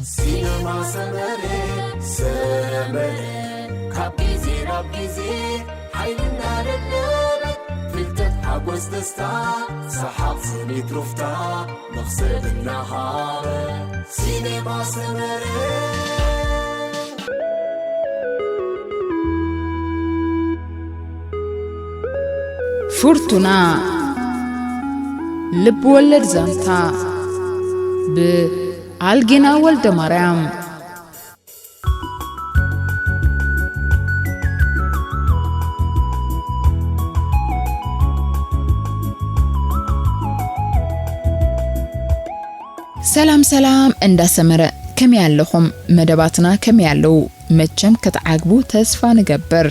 ሲነማ ሰመረ፣ ሰመረ፣ ካብ ግዜ ናብ ግዜ ሓይልና ደለበ፣ ፍልጠት፣ ሓጎስ፣ ደስታ፣ ሰሓቕ፣ ስኒት፣ ሩፍታ፣ መኽሰብ እናሃበ፣ ሲነማ ሰመረ። ፍርቱና፣ ልብ ወለድ ዛንታ፣ ብ ኣልጌና ወልደ ማርያም። ሰላም ሰላም፣ እንዳ ሰመረ፣ ከመይ ኣለኹም? መደባትና ከመይ ኣለዉ? መቸም ክትዓግቡ ተስፋ ንገብር።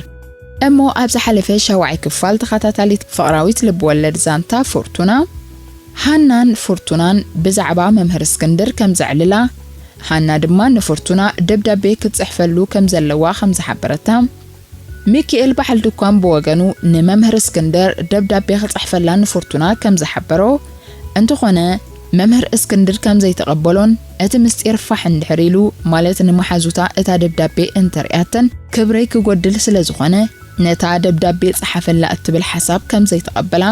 እሞ ኣብ ዝሓለፈ ሻውዓይ ክፋል ተኸታታሊት ፍቕራዊት ልብ ወለድ ዛንታ ፍርቱና፣ ሃናን ፍርቱናን ብዛዕባ መምህር እስክንድር ከም ዘዕልላ፣ ሃና ድማ ንፍርቱና ደብዳቤ ክትጽሕፈሉ ከም ዘለዋ ከም ዝሓበረታ፣ ሚኪኤል በዓል ድኳን ብወገኑ ንመምህር እስክንድር ደብዳቤ ክጽሕፈላ ንፍርቱና ከም ዝሓበሮ፣ እንተኾነ መምህር እስክንድር ከም ዘይተቐበሎን እቲ ምስጢር ፋሕ እንድሕር ኢሉ፣ ማለት ንመሓዙታ እታ ደብዳቤ እንተርእያተን ክብረይ ክጎድል ስለ ዝኾነ፣ ነታ ደብዳቤ ጸሓፈላ እትብል ሓሳብ ከም ዘይተቐበላ፣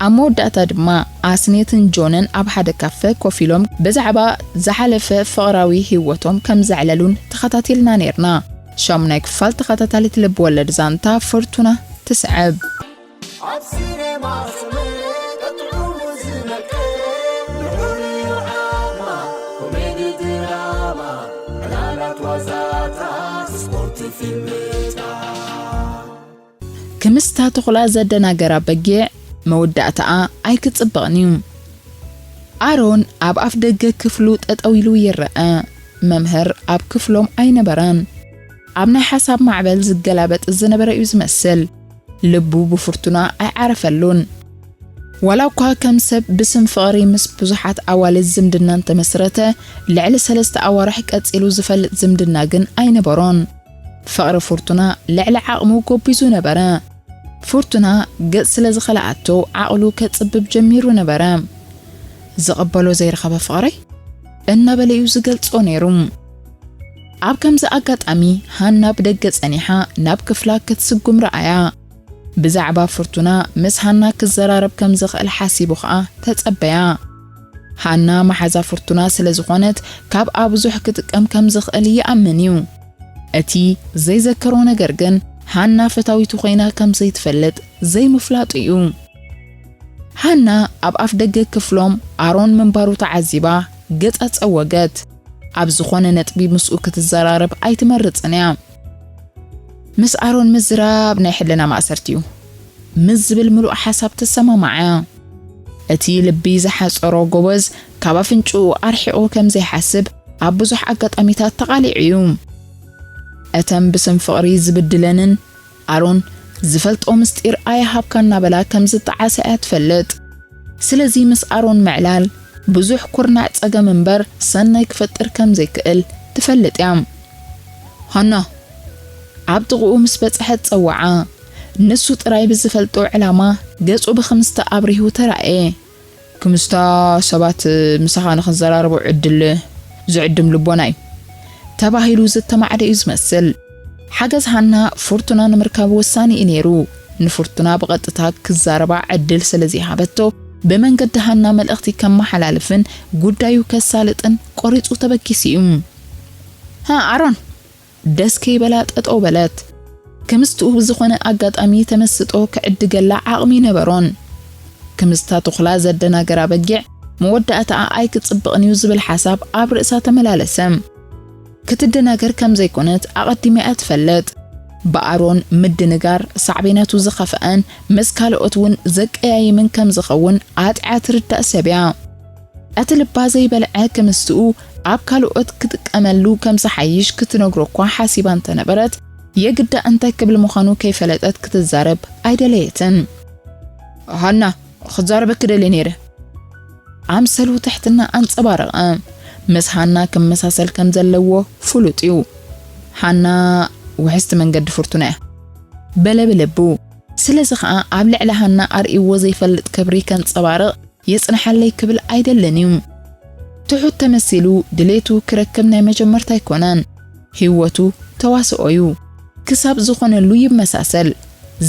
ኣብ መወዳእታ ድማ ኣስኔትን ጆንን ኣብ ሓደ ካፈ ኮፍ ኢሎም ብዛዕባ ዝሓለፈ ፍቕራዊ ህይወቶም ከም ዘዕለሉን ተኸታቲልና ኔርና። ሻሙናይ ክፋል ተኸታታሊት ልብ ወለድ ዛንታ ፍርቱና ትስዕብ። ኣብ ሲኔማ ሰመረ ጥዑሙ ዝመቀ፣ ንዑ ንዓማ፣ ኮሜዲ ድራማ፣ ዕላላት ዋዛታት፣ ስፖርት ፊልምታት። ክምስታ ተኹላ ዘደናገራ በጊዕ መወዳእታኣ ኣይክጽብቕን እዩ። ኣሮን ኣብ ኣፍ ደገ ክፍሉ ጠጠው ኢሉ ይረአ። መምህር ኣብ ክፍሎም ኣይነበረን። ኣብ ናይ ሓሳብ ማዕበል ዝገላበጥ ዝነበረ እዩ ዝመስል። ልቡ ብፍርቱና ኣይዓረፈሉን። ዋላ እኳ ከም ሰብ ብስም ፍቕሪ ምስ ብዙሓት ኣዋልድ ዝምድና እንተመስረተ፣ ልዕሊ ሰለስተ ኣዋርሕ ቀጺሉ ዝፈልጥ ዝምድና ግን ኣይነበሮን። ፍቕሪ ፍርቱና ልዕሊ ዓቕሙ ጎቢዙ ነበረ። ፍርቱና ገጽ ስለ ዝኸልኣቶ ዓቕሉ ከጽብብ ጀሚሩ ነበረ። ዝቕበሎ ዘይረኸበ ፍቕረይ እናበለ እዩ ዝገልጾ ነይሩ። ኣብ ከምዚ ኣጋጣሚ ሃና ብደገ ጸኒሓ ናብ ክፍላ ክትስጉም ረኣያ። ብዛዕባ ፍርቱና ምስ ሃና ክዘራረብ ከም ዝኽእል ሓሲቡ ኸኣ ተጸበያ። ሃና መሓዛ ፍርቱና ስለ ዝኾነት ካብኣ ብዙሕ ክጥቀም ከም ዝኽእል ይኣምን እዩ። እቲ ዘይዘከሮ ነገር ግን ሃና ፈታዊቱ ኮይና ከም ዘይትፈልጥ ዘይምፍላጡ እዩ። ሃና ኣብ ኣፍ ደገ ክፍሎም ኣሮን ምንባሩ ተዓዚባ ገጻ ጸወገት። ኣብ ዝኾነ ነጥቢ ምስኡ ክትዘራረብ ኣይትመርጽን እያ። ምስ ኣሮን ምዝራብ ናይ ሕልና ማእሰርቲ እዩ ምስ ዝብል ምሉእ ሓሳብ ትሰማማዕ እያ። እቲ ልቢ ዝሓጸሮ ጎበዝ ካብ ኣፍንጭኡ ኣርሒቑ ከም ዘይሓስብ ኣብ ብዙሕ ኣጋጣሚታት ተቓሊዑ እዩ። እተን ብስም ፍቕሪ ዝብድለንን ኣሮን ዝፈልጦ ምስጢር ኣይሃብካ እናበላ ከም ዝጠዓሳ እያ ትፈልጥ። ስለዚ ምስ ኣሮን ምዕላል ብዙሕ ኩርናዕ ጸገም እምበር ሰናይ ክፈጥር ከም ዘይክእል ትፈልጥ እያ። ሃና ኣብ ጥቕኡ ምስ በጽሐት ጸውዓ። ንሱ ጥራይ ብዝፈልጦ ዕላማ ገጹ ብኽምስታ ኣብሪሁ ተራእየ። ክምስታ ሰባት ምሳኻ ንኽዘራረቡ ዕድል ዝዕድም ልቦና እዩ ተባሂሉ ዝተማዕደ እዩ ዝመስል። ሓገዝ ሃና ፍርቱና ንምርካብ ወሳኒ እዩ ነይሩ። ንፍርቱና ብቐጥታ ክዛረባ ዕድል ስለ ዘይሃበቶ፣ ብመንገዲ ሃና መልእኽቲ ከመሓላልፍን ጉዳዩ ከሳልጥን ቆሪጹ ተበጊሱ እዩ። ሃ ኣሮን፣ ደስ ከይበላ ጠጠው በለት። ክምስትኡ ብዝኾነ ኣጋጣሚ ተመስጦ ክዕድገላ ዓቕሚ ነበሮን። ክምስታ ተኹላ ዘደናገራ በጊዕ መወዳእታኣ ኣይክጽብቕን እዩ ዝብል ሓሳብ ኣብ ርእሳ ተመላለሰ። ክትደናገር ከም ዘይኮነት ኣቐዲማ እያ ትፈልጥ። ብኣሮን ምድንጋር ሳዕቤናቱ ዝኸፍአን ምስ ካልኦት እውን ዘቀያይምን ከም ዝኸውን ኣጥዕያ ትርዳእ ሰብ እያ። እቲ ልባ ዘይበልዐ ክምስትኡ ኣብ ካልኦት ክጥቀመሉ ከም ዝሓይሽ ክትነግሮ እኳ ሓሲባ እንተነበረት፣ የግዳ እንታይ ክብል ምዃኑ ከይፈለጠት ክትዛረብ ኣይደለየትን። ሃና፣ ክዛረበኪ ደልየ ነይረ። ኣምሰሉ ትሕትና ኣንጸባረቐ። ምስ ሃና ክመሳሰል ከም ዘለዎ ፍሉጥ እዩ። ሃና ውሕስቲ መንገዲ ፍርቱና እያ። በለ ብልቡ። ስለዚ ኸኣ ኣብ ልዕሊ ሃና ኣርእይዎ ዘይፈልጥ ክብሪ ከንጸባርቕ የጽንሓለይ ክብል ኣይደልን እዩ። ትሑት ተመሲሉ ድሌቱ ክረክብ ናይ መጀመርታ ኣይኮነን። ህይወቱ ተዋስኦ እዩ። ክሳብ ዝኾነሉ ይመሳሰል።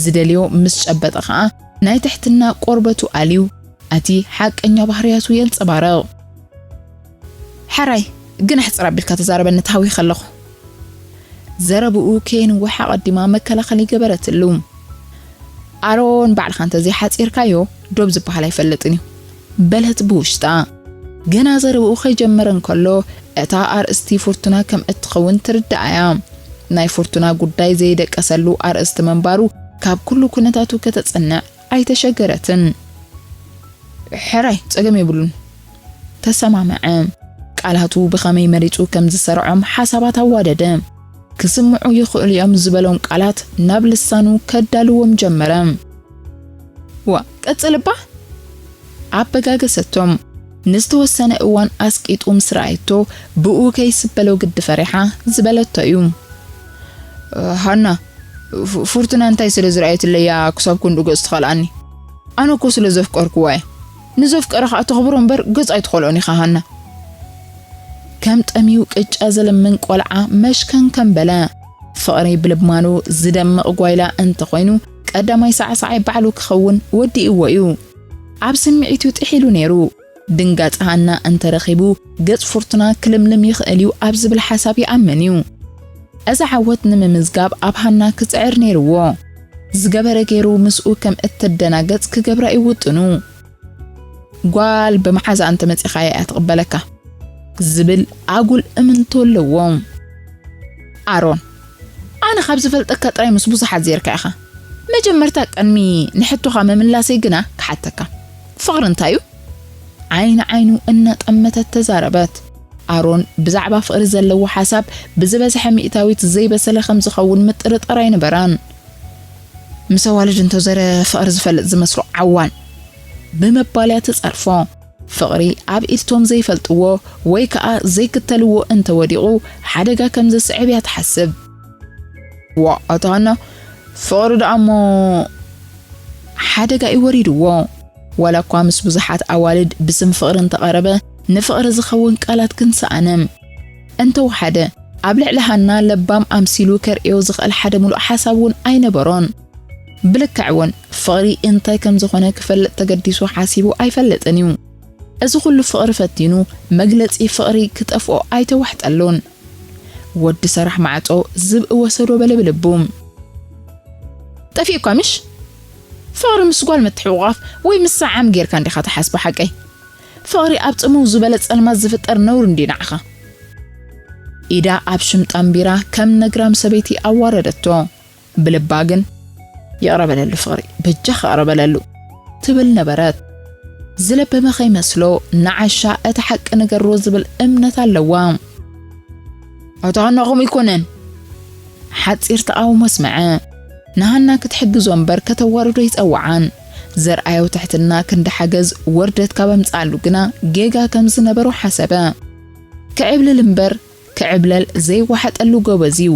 ዝደልዮ ምስ ጨበጠ ኸኣ ናይ ትሕትና ቆርበቱ ኣልዩ፣ ኣቲ ሓቀኛ ባህርያቱ የንጸባርቕ። ሕራይ፣ ግን ኣሕጽር ኣቢልካ ተዛረበኒ፣ ተሃዊኸ ኣለኹ። ዘረብኡ ከየንውሕ ኣቐዲማ መከላኸሊ ገበረትሉ። ኣሮን፣ ባዕልኻ እንተዘይሓጺርካዮ ዶብ ዝበሃል ኣይፈልጥን እዩ፣ በለት ብውሽጣ። ገና ዘረብኡ ከይጀመረ እንከሎ፣ እታ ኣርእስቲ ፍርቱና ከም እትኸውን ትርዳእ እያ። ናይ ፍርቱና ጉዳይ ዘይደቀሰሉ ኣርእስቲ ምንባሩ ካብ ኩሉ ኩነታቱ ከተጽንዕ ኣይተሸገረትን። ሕራይ፣ ጸገም የብሉን። ተሰማምዐ። ቃላቱ ብኸመይ መሪጹ ከም ዝሰርዖም ሓሳባት ኣዋደደ። ክስምዑ ይኽእሉ እዮም ዝበሎም ቃላት ናብ ልሳኑ ከዳልዎም ጀመረ። ዋ፣ ቀጽል እባ። ኣበጋገሰቶም። ንዝተወሰነ እዋን ኣስቂጡ ምስ ረኣየቶ፣ ብኡ ከይስበሎ ግዲ ፈሪሓ ዝበለቶ እዩ። ሃና፣ ፍ-፣ ፍርቱና እንታይ ስለ ዝረኣየትለይ እያ ክሳብ ክንድኡ ገጽ ትኸልኣኒ? ኣነ እኮ ስለ ዘፍቀርክዋ እየ። ንዘፍቀረ ኸኣ ተኽብሮ እምበር ገጽ ኣይትኸልኦን ኢኻ ሃና። ከም ጠምዩ ቅጫ ዝልምን ቆልዓ መሽከን ከም በለ። ፍቕሪ ብልማኑ ዝደምቕ ጓይላ እንተኾይኑ፣ ቀዳማይ ሳዕሳዓይ ባዕሉ ክኸውን ወዲእዎ እዩ። ኣብ ስምዒቱ ጥሒሉ ነይሩ። ድንጋጸ ሃና እንተረኺቡ፣ ገጽ ፍርቱና ክልምልም ይኽእል እዩ ኣብ ዝብል ሓሳብ ይኣምን እዩ። እዚ ዓወት ንምምዝጋብ ኣብ ሃና ክጽዕር ነይርዎ። ዝገበረ ገይሩ ምስኡ ከም እትደናገጽ ክገብራ እዩ ውጥኑ። ጓል ብመሓዛ እንተ መጺኻያ እያ ትቕበለካ ዝብል ኣጉል እምንቶ ኣለዎ። ኣሮን፣ ኣነ ካብ ዝፈልጠካ ጥራይ ምስ ብዙሓት ዜርካ ኢኻ። መጀመርታ ቅድሚ ንሕቶኻ ምምላሰይ ግና ክሓተካ። ፍቕሪ እንታይ እዩ? ዓይኒ ዓይኑ እናጠመተት ተዛረበት። ኣሮን ብዛዕባ ፍቕሪ ዘለዎ ሓሳብ ብዝበዝሐ ሚእታዊት ዘይበሰለ ከም ዝኸውን ምጥርጣር ኣይነበራን። ምስ ኣዋልድ እንተዘረ ፍቕሪ ዝፈልጥ ዝመስሎ ዓዋን ብምባል እያ ትጸርፎ። ፍቕሪ ኣብ ኢድቶም ዘይፈልጥዎ ወይ ከኣ ዘይክተልዎ እንተወዲቑ ሓደጋ ከም ዘስዕብ እያ ትሓስብ። ዋ፣ ኣታ ሃና፣ ፍቕሪ ደኣ እሞ ሓደጋ እዩ ወሪድዎ። ዋላ እኳ ምስ ብዙሓት ኣዋልድ ብስም ፍቕሪ እንተቐረበ፣ ንፍቕሪ ዝኸውን ቃላት ግን ሰኣነ። እንተወሓደ፣ ኣብ ልዕሊ ሃና ለባም ኣምሲሉ ከርእዮ ዝኽእል ሓደ ምሉእ ሓሳብ እውን ኣይነበሮን። ብልክዕ እውን ፍቕሪ እንታይ ከም ዝኾነ ክፈልጥ ተገዲሱ ሓሲቡ ኣይፈልጥን እዩ። እዚ ኩሉ ፍቕሪ ፈቲኑ፣ መግለጺ ፍቕሪ ክጠፍኦ ኣይተዋሕጠሉን። ወዲ ሰራሕ ማዕጾ ዝብኢ ወሰዶ በለ ብልቡ። ጠፊእኳ ምሽ? ፍቕሪ ምስ ጓል ምትሕቑቓፍ ወይ ምስ ሰዓም ጌርካ እንዲኻ ትሓስቦ ሓቀይ? ፍቕሪ ኣብ ጽምው ዝበለ ጸልማት ዝፍጠር ነውሪ እንድዩ ንዓኻ። ኢዳ ኣብ ሽምጣ ኣንቢራ ከም ነግራም ሰበይቲ ኣዋረደቶ። ብልባ ግን፣ "ይቕረ በለሉ ፍቕሪ፣ በጃኻ ይቕረ በለሉ" ትብል ነበረት። ዝለበመ ከይመስሎ፣ ንዓሻ እቲ ሓቂ ንገሮ ዝብል እምነት ኣለዋ። ኣታ ሃና ከምኡ ኣይኮነን። ሓጺር ተቓውሞ ኣስመዐ። ንሃና ክትሕግዞ እምበር ከተዋርዶ ኣይጸውዓን። ዘርኣዮ ትሕትና ክንዲ ሓገዝ ወርደት ካብ ኣምጽኣሉ ግና ጌጋ ከም ዝነበሮ ሓሰበ። ክዕብልል እምበር ክዕብለል ዘይወሓጠሉ ጎበዝ እዩ።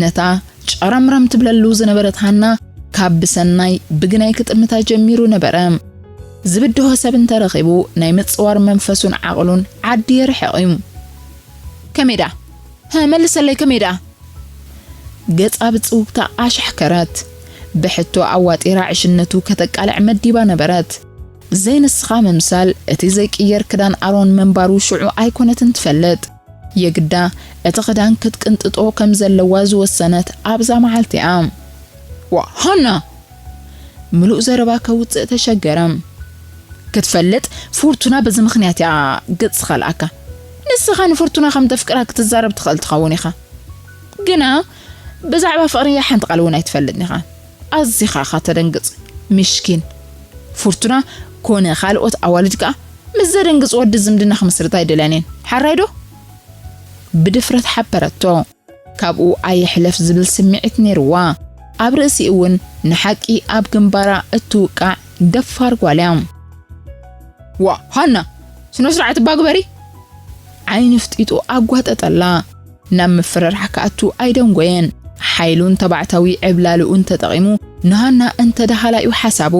ነታ ጨረምረም ትብለሉ ዝነበረት ሃና ካብ ብሰናይ ብግናይ ክጥምታ ጀሚሩ ነበረ። ዝብድሆ ሰብ እንተረኺቡ ናይ ምጽዋር መንፈሱን ዓቕሉን ዓዲ የርሕቕ እዩ። "ከመይ ደኣ? ሀ፣ መልሰለይ፣ ከመይ ደኣ?" ገጻ ብጽውግታ ኣሻሕከረት። ብሕቶ ኣዋጢራ ዕሽነቱ ከተቃልዕ መዲባ ነበረት። ዘይንስኻ ምምሳል፣ እቲ ዘይቅየር ክዳን ኣሮን ምንባሩ ሽዑ ኣይኮነትን ትፈልጥ። የግዳ እቲ ክዳን ክትቅንጥጦ ከም ዘለዋ ዝወሰነት ኣብዛ መዓልቲ እያ። "ዋ፣ ሃና!" ምሉእ ዘረባ ከውጽእ ተሸገረ። "ክትፈልጥ፣ ፍርቱና በዚ ምኽንያት እያ ገጽ ዝኸልኣካ። ንስኻ ንፍርቱና ከም ተፍቅራ ክትዛረብ ትኽእል ትኸውን ኢኻ። ግና ብዛዕባ ፍቕሪ ሓንቲ ቃል እውን ኣይትፈልጥን ኢኻ። ኣዚኻ ኢኻ ተደንግጽ። ምሽኪን። ፍርቱና ኮነ ካልኦት ኣዋልድ ከኣ ምስ ዘደንግጽ ወዲ ዝምድና ክምስርታ ኣይደልያን እየን። ሓራይ ዶ?" ብድፍረት ሓበረቶ። ካብኡ ኣይሕለፍ ዝብል ስምዒት ነይርዋ። ኣብ ርእሲኡ እውን ንሓቂ ኣብ ግንባራ እትውቃዕ ደፋር ጓል እያ። "ዋ፣ ሃና፣ ስነ ስርዓት እባ ግበሪ!" ዓይኒ ፍጢጡ ኣጓጠጠላ። ናብ ምፍርራሕ ክኣቱ ኣይደንጎየን። ሓይሉን ተባዕታዊ ዕብላልኡን ተጠቒሙ ንሃና እንተደሃላ እዩ ሓሳቡ።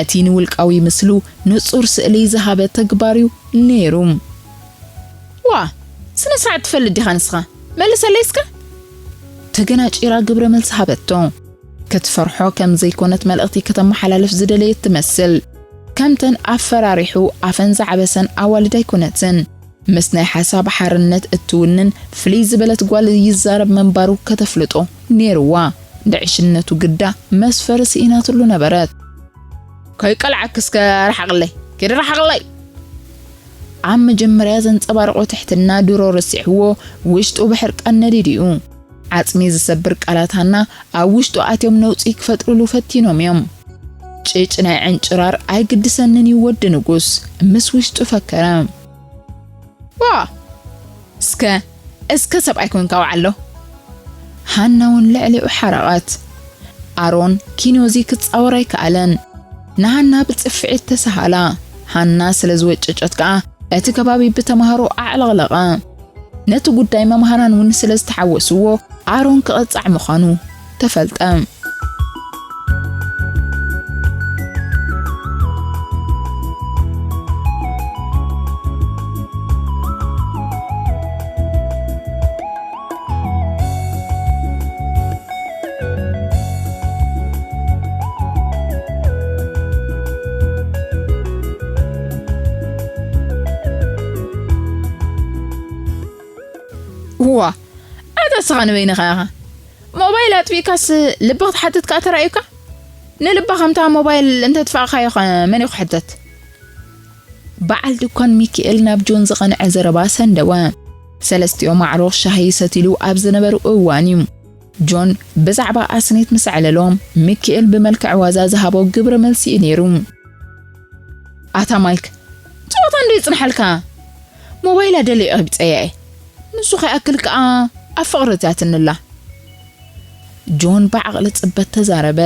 እቲ ንውልቃዊ ምስሉ ንጹር ስእሊ ዝሃበ ተግባር እዩ ነይሩ። ስርዓት ትፈልጥ ዲኻ ንስኻ? መልሰለይ እስከ። ተገናጪራ ግብረ መልሲ ሃበቶ። ክትፈርሖ ከም ዘይኮነት መልእኽቲ ከተመሓላልፍ ዝደለየት ትመስል። ከምተን ኣፈራሪሑ ኣፈን ዝዓበሰን ኣዋልድ ኣይኮነትን። ምስ ናይ ሓሳብ ሓርነት እትውንን ፍልይ ዝበለት ጓል ይዛረብ ምንባሩ ከተፍልጦ ነይርዋ። ንዕሽነቱ ግዳ መስፈሪ ስኢናትሉ ነበረት። ከይቀልዓክ እስከ ርሓቕለይ፣ ኪዲ ርሓቕለይ። ኣብ መጀመርያ ዘንጸባርቖ ትሕትና ድሮ ረሲዕዎ፣ ውሽጡ ብሕርቃን ነዲዱ እዩ። ዓጽሚ ዝሰብር ቃላት ሃና ኣብ ውሽጡ ኣትዮም ነውጺ ክፈጥሩሉ ፈቲኖም እዮም። ጭጭ ናይ ዕንጭራር ኣይግድሰንን እዩ ወዲ ንጉስ፣ ምስ ውሽጡ ፈከረ። ዋ! እስከ፣ እስከ ሰብኣይ ኮንካ ውዓሎ። ሃና እውን ልዕሊኡ ሓረቐት። ኣሮን ኪኖዚ ክጻወር ኣይከኣለን። ንሃና ብጽፍዒት ተሰሃላ። ሃና ስለ ዝወጨጨት ከኣ እቲ ከባቢ ብተማሃሮ ኣዕለቕለቐ። ነቲ ጉዳይ መምሃራን እውን ስለ ዝተሓወስዎ ኣሮን ክቐጻዕ ምዃኑ ተፈልጠ። እዋ፣ ኣታ እስኻ ንበይንኻ ኢኻ። ሞባይል ኣጥፊእካስ ልቢ ክትሓትት ከኣ ተራእዩካ? ንልባ ከምታ ሞባይል እንተጥፋእካዮ ኸ መን እዩ ክሕተት? በዓል ድኳን ሚኪኤል ናብ ጆን ዝቐንዐ ዘረባ ሰንደወ። ሰለስቲኦም ኣዕሩኽ ሻሂ ይሰትይሉ ኣብ ዝነበሩ እዋን እዩ። ጆን ብዛዕባ ኣስኔት ምስ ኣዕለሎ፣ ሚኪኤል ብመልክዕ ዋዛ ዝሃቦ ግብረ መልሲ እዩ ነይሩ። ኣታ ማይክ፣ ጸወታ እንዶ ይጽንሓልካ? ሞባይላ ደልየ ቀቢጸያ እየ። ንሱ ከይኣክል ከኣ ኣብ ፍቕሪ እትያትንላ። ጆን ብዓቕሊ ጽበት ተዛረበ።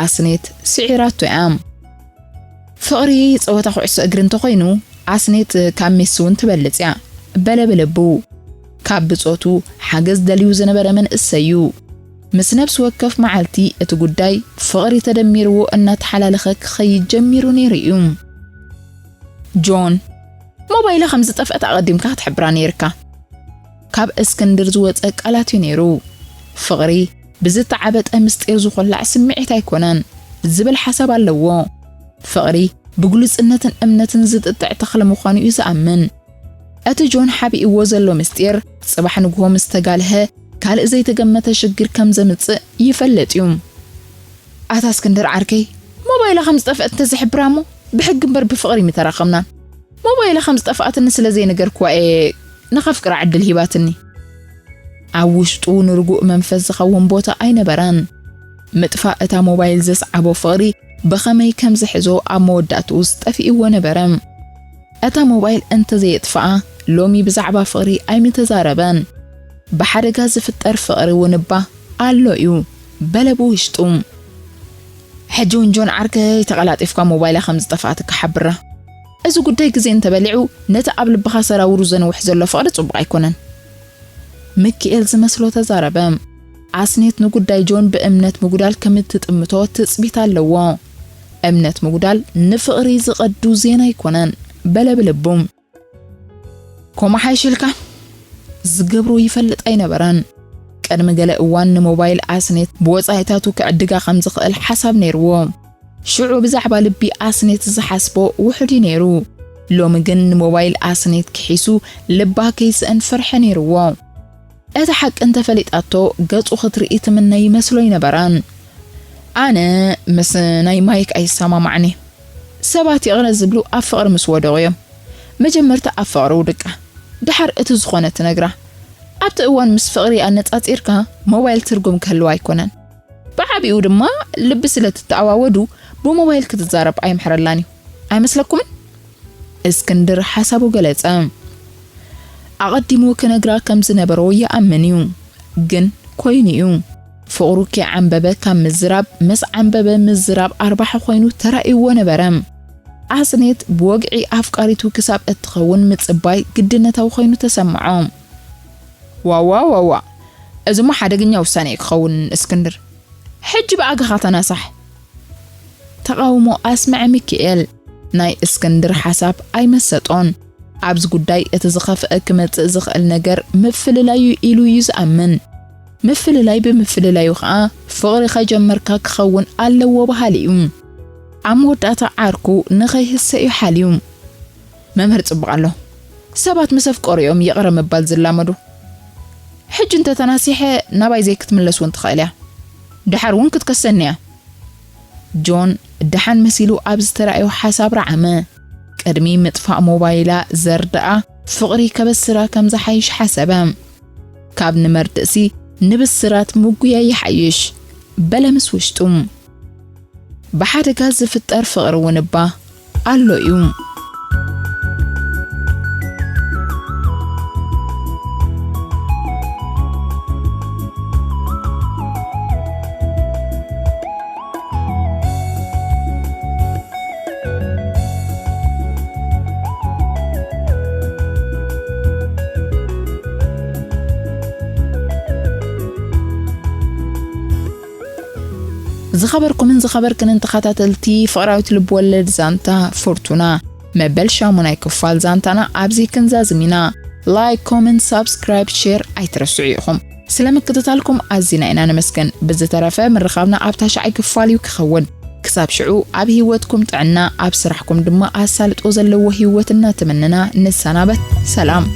ኣስኔት ስዒራቶ እያ። ፍቕሪ ጸወታ ኩዕሶ እግሪ እንተኾይኑ፣ ኣስኔት ካብ ሜሲ እውን ትበልጽ እያ። በለ ብልቡ። ካብ ብጾቱ ሓገዝ ደልዩ ዝነበረ መንእሰይ እዩ። ምስ ነፍሲ ወከፍ መዓልቲ እቲ ጉዳይ ፍቕሪ ተደሚርዎ እናተሓላለኸ ክኸይድ ጀሚሩ ነይሩ እዩ። ጆን፣ ሞባይላ ከም ዝጠፍአት ኣቐዲምካ ክትሕብራ ነይርካ። ካብ እስክንድር ዝወጸ ቃላት እዩ ነይሩ። ፍቕሪ ብዝተዓበጠ ምስጢር ዝኾላዕ ስምዒት ኣይኮነን ዝብል ሓሳብ ኣለዎ። ፍቕሪ ብግሉጽነትን እምነትን ዝጥጥዕ ተኽሊ ምዃኑ እዩ ዝኣምን። እቲ ጆን ሓቢእዎ ዘሎ ምስጢር፣ ጽባሕ ንግሆ ምስ ተጋልሀ፣ ካልእ ዘይተገመተ ሽግር ከም ዘምጽእ ይፈልጥ እዩ። ኣታ እስክንድር ዓርከይ፣ ሞባይላ ከም ዝጠፍአት እንተዝሕብራ እሞ፣ ብሕጊ እምበር ብፍቕሪ ምተራኸብናን። ሞባይላ ከም ዝጠፍኣትኒ ስለ ዘይነገርክዋ እየ ንኸፍቅራ ዕድል ሂባትኒ። ኣብ ውሽጡ ንርጉእ መንፈስ ዝኸውን ቦታ ኣይነበረን። ምጥፋእ እታ ሞባይል ዘስዓቦ ፍቕሪ ብኸመይ ከም ዝሕዞ ኣብ መወዳእትኡስ ጠፊእዎ ነበረ። እታ ሞባይል እንተዘየጥፍኣ፣ ሎሚ ብዛዕባ ፍቕሪ ኣይምተዛረበን። ብሓደጋ ዝፍጠር ፍቕሪ እውን እባ ኣሎ እዩ፣ በለ ብውሽጡ። ሕጂ እውን ጆን ዓርከይ ተቐላጢፍካ ሞባይላ ከም ዝጠፍኣትካ ሓብራ። እዚ ጉዳይ ግዜ እንተበሊዑ፣ ነቲ ኣብ ልብኻ ሰራውሩ ዘንውሕ ዘሎ ፍቕሪ ጽቡቕ ኣይኮነን። ሚኪኤል ዝመስሎ ተዛረበ። ኣስኔት ንጉዳይ ጆን ብእምነት ምጉዳል ከም እትጥምቶ ትጽቢት ኣለዎ። እምነት ምጉዳል ንፍቕሪ ዝቐዱ ዜና ኣይኮነን፣ በለ ብልቡ። ከምኡ ሓይሽልካ ዝገብሮ ይፈልጥ ኣይነበረን። ቅድሚ ገለ እዋን ንሞባይል ኣስኔት ብወጻኢታቱ ክዕድጋ ከም ዝኽእል ሓሳብ ነይርዎ። ሽዑ ብዛዕባ ልቢ ኣስኔት ዝሓስቦ ውሑድ እዩ ነይሩ። ሎሚ ግን ንሞባይል ኣስኔት ክሒሱ ልባ ከይስእን ፍርሒ ነይርዎ። እቲ ሓቂ እንተፈሊጣቶ ገጹ ክትርኢ ትምነ ይመስሎ ኣይነበረን። ኣነ ምስ ናይ ማይክ ኣይሰማማዕን እየ። ሰባት ይቕረ ዝብሉ ኣብ ፍቕሪ ምስ ወደቑ እዮም። መጀመርታ ኣብ ፍቕሪ ውድቃ፣ ደሓር እቲ ዝኾነ ትነግራ። ኣብቲ እዋን ምስ ፍቕሪ ኣነጻጺርካ ሞባይል ትርጉም ክህልዋ ኣይኮነን። ብዓቢኡ ድማ ልቢ ስለ ትተኣዋወዱ ብሞባይል ክትዛረብ ኣይምሕረላን እዩ። ኣይመስለኩምን? እስክንድር ሓሳቡ ገለጸ። ኣቐዲሙ ክነግራ ከም ዝነበሮ ይኣምን እዩ፣ ግን ኮይኑ እዩ። ፍቕሩ ከይዓንበበ ካብ ምዝራብ፣ ምስ ዓንበበ ምዝራብ ኣርባሒ ኮይኑ ተራእይዎ ነበረ። ኣስኔት ብወግዒ ኣፍቃሪቱ ክሳብ እትኸውን ምጽባይ ግድነታዊ ኮይኑ ተሰምዖ። ዋዋ ዋዋ፣ እዚማ ሓደገኛ ውሳኔ እዩ ክኸውን እስክንድር። ሕጂ ብኣግኻ ተናሳሕ። ተቓውሞ ኣስምዐ ሚኪኤል። ናይ እስክንድር ሓሳብ ኣይመሰጦን። ኣብዚ ጉዳይ እቲ ዝኸፍአ ክመጽእ ዝኽእል ነገር ምፍልላዩ ኢሉ እዩ ዝኣምን። ምፍልላይ ብምፍልላዩ ኸኣ ፍቕሪ ከጀመርካ ክኸውን ኣለዎ በሃሊ እዩ። ኣብ መወዳእታ ዓርኩ ንኸይህሰ እዩ ሓልዩ። መምህር ጽቡቕ ኣሎ። ሰባት ምስ ኣፍቀሩ እዮም ይቕረ ምባል ዝላመዱ። ሕጂ እንተ ተናሲሐ ናባይ ዘይክትምለስ እውን ትኽእል እያ። ድሓር እውን ክትከሰኒ እያ። ጆን ደሓን መሲሉ ኣብ ዝተራእዮ ሓሳብ ረዓመ። ቅድሚ ምጥፋእ ሞባይላ ዘርድኣ ፍቕሪ ከበስራ ከም ዝሓይሽ ሓሰበ። ካብ ንመርድእሲ ንብስራት ምጉያ ይሓይሽ በለ ምስ ውሽጡ። ብሓደጋ ዝፍጠር ፍቕሪ እውን እባ ኣሎ እዩ። ዝኸበርኩምን ዝኸበርክንን ተኸታተልቲ ፍቕራዊት ልብወለድ ዛንታ ፎርቱና፣ መበል ሻሙናይ ክፋል ዛንታና ኣብዚ ክንዛዝም ኢና። ላይክ፣ ኮመንት፣ ሳብስክራይብ፣ ሼር ኣይትረስዑ ኢኹም። ስለ ምክትታልኩም ኣዚና ኢና ነመስግን። ብዝተረፈ ምርኻብና ኣብ ታሽዓይ ክፋል እዩ ክኸውን። ክሳብ ሽዑ ኣብ ህይወትኩም ጥዕና፣ ኣብ ስራሕኩም ድማ ኣሳልጦ ዘለዎ ህይወት እናተመነና ንሰናበት። ሰላም።